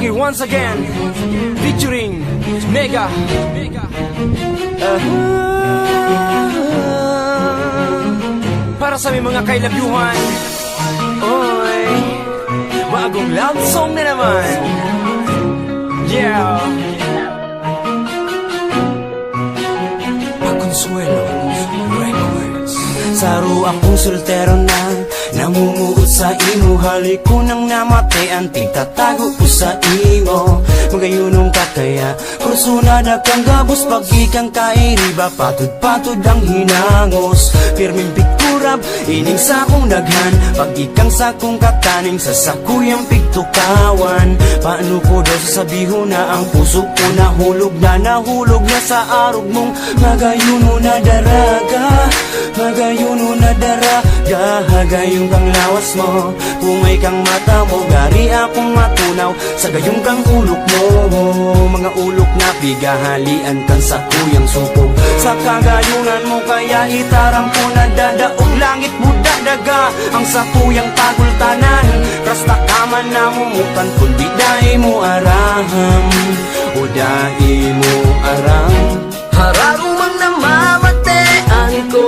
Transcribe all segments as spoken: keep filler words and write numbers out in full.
Once again, featuring Mega. Aha. Para sa may mga kailabyuhan. Oy, bagong love song na naman. Yeah. Paconsuelo Records. Saro akong soltero na namumuot sa imo, hali ko nang namatian, pigtatago ko sa imo. Magayunom ka kaya, kursunada kang gabos, pag ikang kairiba, patod-patod ang hinangos. Pirming pigkurab, ining sakong daghan, pag ikang sakong kataning, sa sakuyang pigtukawan. Paano ko daw sasabihon na ang puso ko nahulog na, nahulog na sa arog mong magayunon na daraga, magayunon na daraga, hagayong kang lawas mo, pumay kang mata mo, gari akong matunaw, sa gayong kang ulok mo, mga ulok na pigahalian kan sakuyang sukog. Sa kagayunan mo kaya itaram ko, nadadaog langit mo dadaga, ang sakuyang pagultanan. Rasta ka man namumutan, kundi dai mo aram, o dai mo aram. Hararo mang namamatean ko,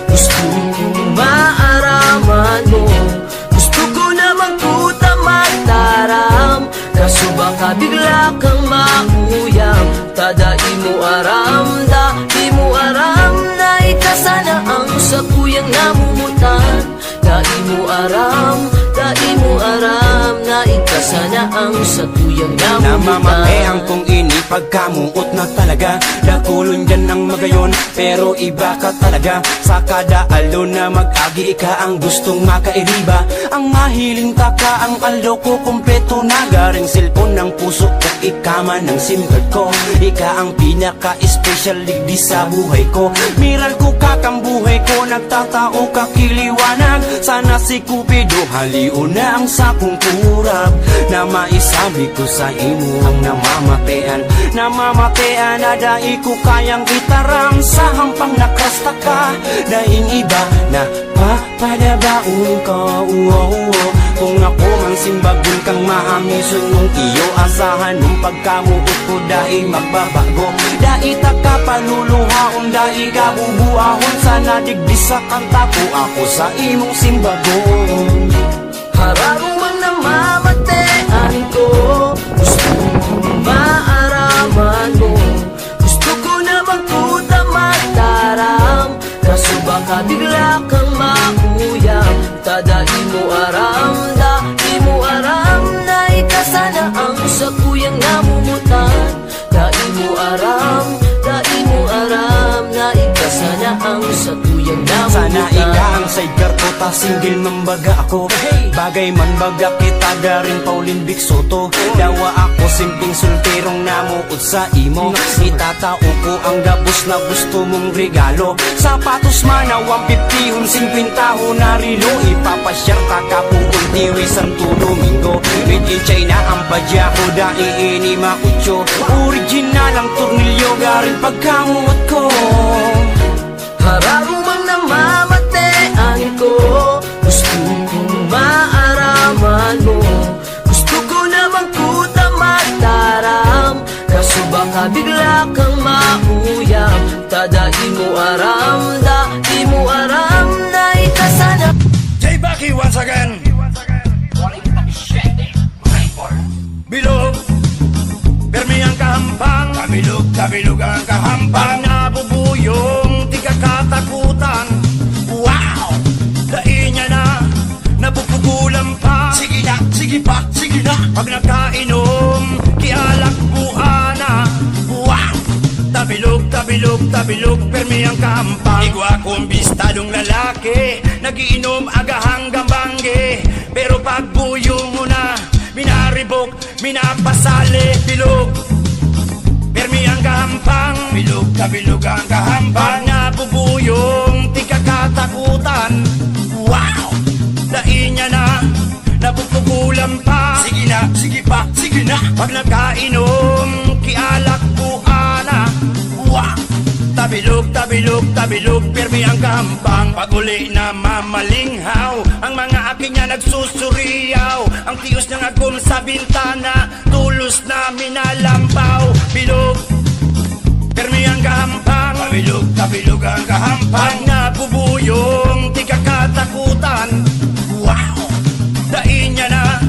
gusto kong maaraman mo. Gusto ko naman kuta magtaram, kaso baka bigla kang mauyam. Ta dai mo aram, dai mo aram na ika sana ang sakuyang namumutan. Dai mo aram, dai mo aram na ika sana ang sakuyang namumutan. Namamatean kong ini pagkamuot na talaga. Dakulon dyan ang magayon, pero iba ka talaga. Sa kada aldaw na mag-agi, ika ang gustong makairiba. Ang mahiling taka, ang aldaw ko kumpleto na. Garing cellphone ng puso ko, ika man ang sim card ko. Ika ang pinaka-special digdi sa buhay ko. Miral ko ka kang buhay ko, nagtatao ka kiliwanag. Sana si Cupido halion na ang sakong kurab, na maisabi ko sa imo ang namamatean. Namamatean na dai ko kayang itaram sa hampang nakrasta ka. Daing iba na papadabaon ko, uwo, uwo. Kung ako mang simbagon kang mahamison mong iyo, asahan mong pagkamuot ko dai magbabago. Dai ta ka paluluhaon, dai ka bubuahon. Sana digdi sa kanta ko, ako sa imong simbagon. Hararo man namamatean ko, gusto kong maaraman mo. Gusto ko naman kuta magtaram, kaso baka bigla kang mauyam. Ta dai mo aram, dai mo aram na ika sana ang sakuyang namumutan. Dai mo aram, dai mo aram na ika sana ang sakuyang namumutan. Sana ika ang sidecar ko, ta single man baga ako. Bagay man baga kita, garing Pauline Vic Soto. Dawa ako, simpleng solterong namuot sa imo. Itatao ko ang gabos na gusto mong regalo. Sapatos man na one fifty hon, singkwenta hon na relo. Ipapasyar ta ka poon Tiwi, Santo Domingo. Made in China ang padya ko, dai ini makutsyo. Original ang tornilyo, garing pagkamuot ko. Hararo man namamatean ko, gusto kong maaraman mo. Gusto ko naman kuta magtaram, kaso baka bigla kang mauyam. Ta dai mo aram, dai mo aram na ika sana. J Backy once again. Bilog, permi ang kahampang. Kabilog, kabilog ang kahampang. Pag nabubuyong, di ka katakutan. Wow! Dai niya na, napupugulan pa. Sige na, sige pa, sige na. Pag nakainom, kialak buana. Wow! Tabilog, tabilog, tabilog, permi ang kahampang. Igwa kong bistadong lalaki, nagiinom aga hanggang banggi. Pero pag buyong mo na, minaribok, minapasali, bilog. Permi ang kahampang, bilog, kabilog ang kahampang. Pag nabubuyong, di ka katakutan. Wow! Dai niya na, napupugulan pa. Sige na, sige pa, sige na. Pag nakainom, kialak buana. Wow! Tabilog, tabilog, Bilog, pirmi ang kahampang. Pag-uli na mamalinghaw, ang mga aki niya nagsusuriyaw. Ang tios niyang agom sa bintana, tulos na minalampaw. Bilog, pirmi ang kahampang. Tabilog, tabilog ang kahampang. Pag nabubuyong, di ka katakutan. Wow! Dai niya na,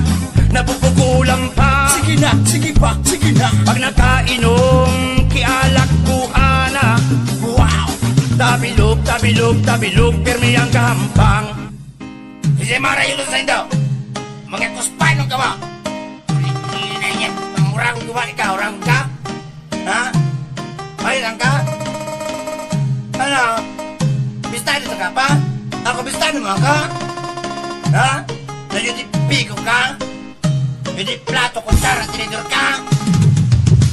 napupukulan pa. Sige na, sige pa, sige na. Pag nakainom, kialak buana. Wow! Tabilog, tabilog, tabilog, pirmi ang kahampang. Sige, marayo sa indo. Mga kuspanon ka ba? Ina niya, mangurang ka ba? Ikaw, urang ka? Ha? Ay lang ka? Ano? Bistado ka pa? Ako bistado mo ako? Ha? Nagtitipigo ka? Hindi plato, kutsara, tinidor ka?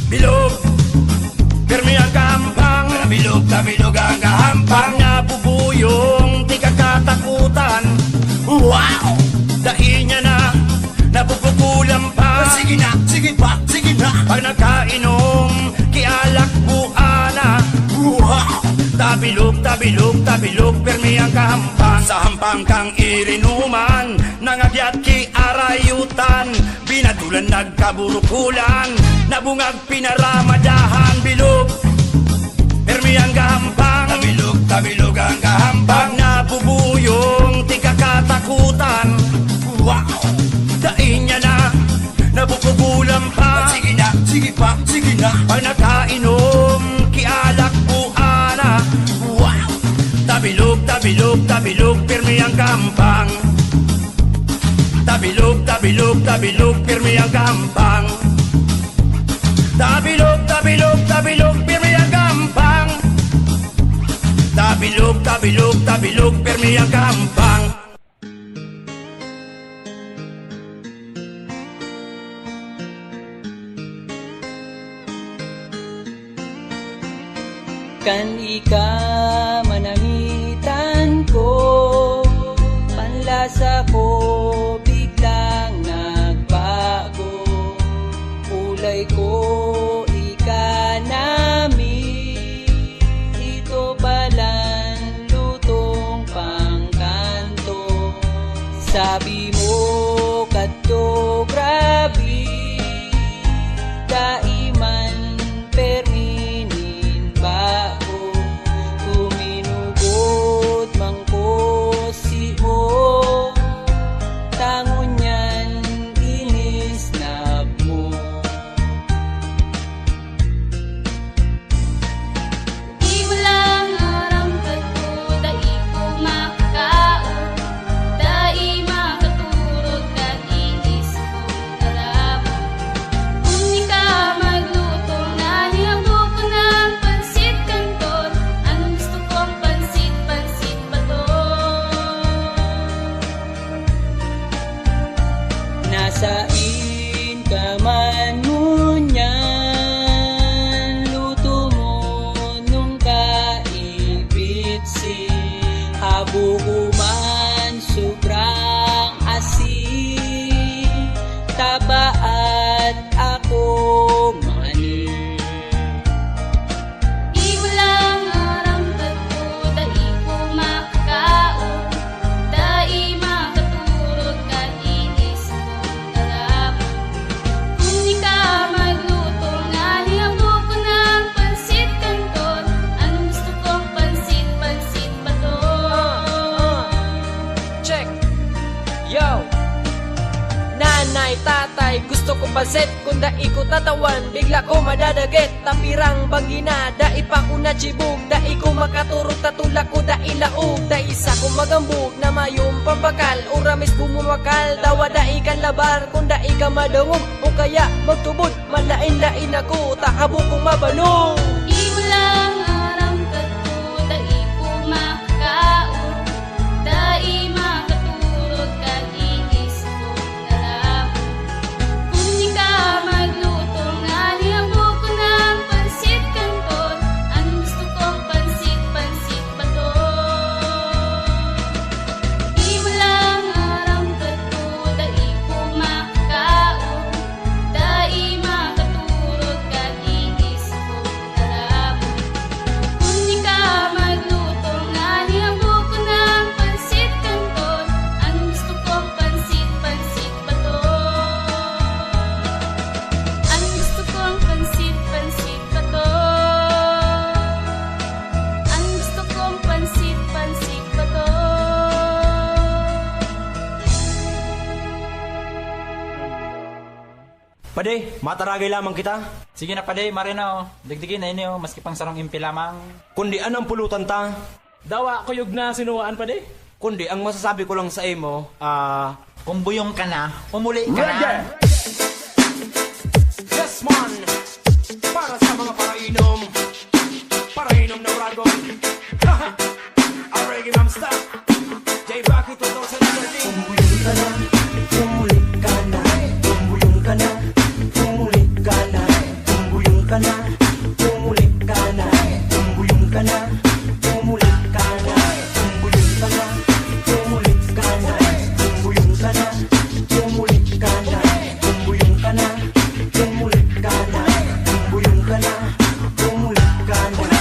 Bilog, pirmi ang kahampang. Bilog na bilog ang kahampang. Nabubuyong, di ka katakutan. Wow! Dai niya na, napupukulan pa. Sige na, sige pa, sige na. Pag nakainom, kialak buana. Wow! Tabilog, tabilog, tabilog, pirmi ang kahampang. Sa hampang kang irinuman, nangagyat ki arayutan, binadulan nagkaburukulan, nabungag pinaramadahan, bilog, pirmi ang gahampang. Tabilog, tabilog ang gahampang. Pag nabubuyong, di ka katakutan. Wow! Dai niya na, napupugulan pa. Sige na, sige pa, sige na. Pag nakainom, kialak buana. Wow! Tabilog, tabilog, tabilog, pirmi ang gahampang. Tabilog, tabilog, tabilog, pirmi ang gahampang. Tabilog, tabilog, tabilog, pirmi ang gahampang. Tabilog, tabilog, tabilog, pirmi ang gahampang. Kan ika manamitan ko, panlasa ko biglang nagbago. Kulay ko ika na mi, ito palan lutong pangkanto. Sabi mo kadto, grabe, dai man permi nin bago. Tuminugot man ko simo, ta ngunyan inisnap mo. Di mo lang aram kadto, dai ko makakaon, dai makaturog, nag-iisip ko aram. Kun ika magluto, nahiyambok ko ng pansit kanton. Ang gusto kong pansit, pansit bato. Nasain ka man ngunyan, luto mo nung kaibitsi. Habo ko man sobrang asin, tabaat ako mani. Di mo lang aram kadto, dai ko makakaon, dai makaturog, nag-iisip ko aram. Kun ika magluto, nahiyambok ko ng pansit kanton. Ang gusto kong pansit, pansit bato. Ah, ah. Check. Yo. Nanay, tatay, gusto ko pansit. Kun dai ko tatawan, bigla ko madadagit. Tapirang banggi na, dai pa ko natsibog. Dai ko makaturog, ta tulak ko dai laog. Dai sa ko magambog na mayong pambakal. Ora mismo mumakal, dawa dai kan labar. Kun dai ka madangog, o kaya magtubod, malain-lain ako, ta habo kong mabanog. Di mo lang aram kadto, dai ko makakaon, dai makaturog, nag-iisip ko aram. Kun ika magluto, nahiyambok ko ng pansit kanton. Ang gusto kong pansit, pansit bato. Di mo lang aram kadto, dai ko makakaon, dai makaturog, nag-iisip ko Padi, mataragay lamang kita. Sige na, padi, mare na, oh. Digdigi na ini, oh, maski pang sarong impi lamang. Kundi anong pulutan ta? Dawa, kuyog na sinuwaan, padi. Kundi ang masasabi ko lang sa imo, ah, kung buyong ka na, umuli ka na. Yes, man! Para sa mga parainom, parainom na uragon. Ang Reggae Monster, J Rocky two thousand thirteen. Kumbuyong ka na, pumuli ka na. Kumbuyong ka na, pumuli ka na. Kumbuyong ka na, pumuli ka na. Kumbuyong ka na, pumuli ka na. Kumbuyong ka na, pumuli ka na. Kumbuyong ka na, pumuli ka na. Kumbuyong ka na, pumuli ka na. Kumbuyong ka na, pumuli ka na.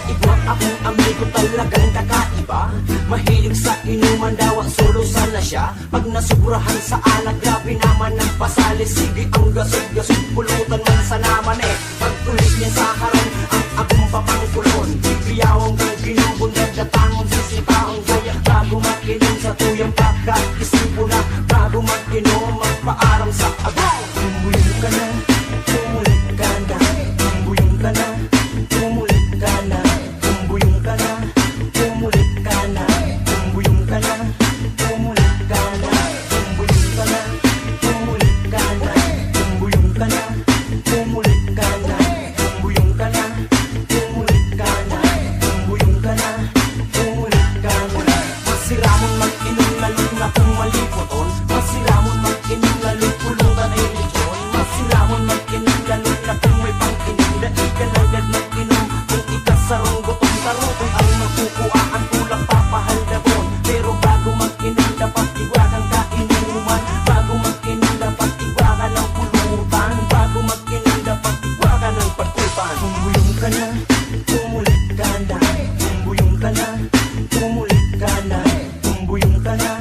Igwa akong amigo, talagang kakaiba. Mahilig sa inuman, dawa solo sana siya. Pag nasubrahan sa alak, grabe naman ang pasali. Sige ang gasog-gasog, pulutan man sa naman eh. Pag ulit niya sa harong, ang agom papangkulon. Bibiyawang kang ginugong, dadatangon, sisitaon. Kaya bago mag-inom sa tuyang pagkaisipo na. Bago mag-inom, magpaaram sa agom. Kumbuyong ka na, pumuli ka na. Kumbuyong ka na, pumuli ka na. Kumbuyong ka na, pumuli ka na. Kumbuyong ka na, pumuli ka na. Kumbuyong ka na, pumuli ka na. Kumbuyong ka na, pumuli ka na. Kumbuyong ka na, pumuli ka na. Kumbuyong ka na, pumuli ka na. Masiramon mag-inom, lalo na kung malipoton. Masiramon mag-inom, lalo pulutan ay lechon. Masiramon mag-inom, lalo na kung may pang-inom. Dai ka nanggad mag-inom kung ikasarong gutom. Karutoy ang magkukuhaan, tulak papahaldabon. Pero bago mag-inom, dapat igwa kang kainuman. Bago mag-inom, dapat igwa ka ng pulutan. Bago mag-inom, dapat igwa ka ng pagkutan. Kumbuyong ka na, pumuli ka na. Kumbuyong ka na, pumuli ka na. Kumbuyong ka na,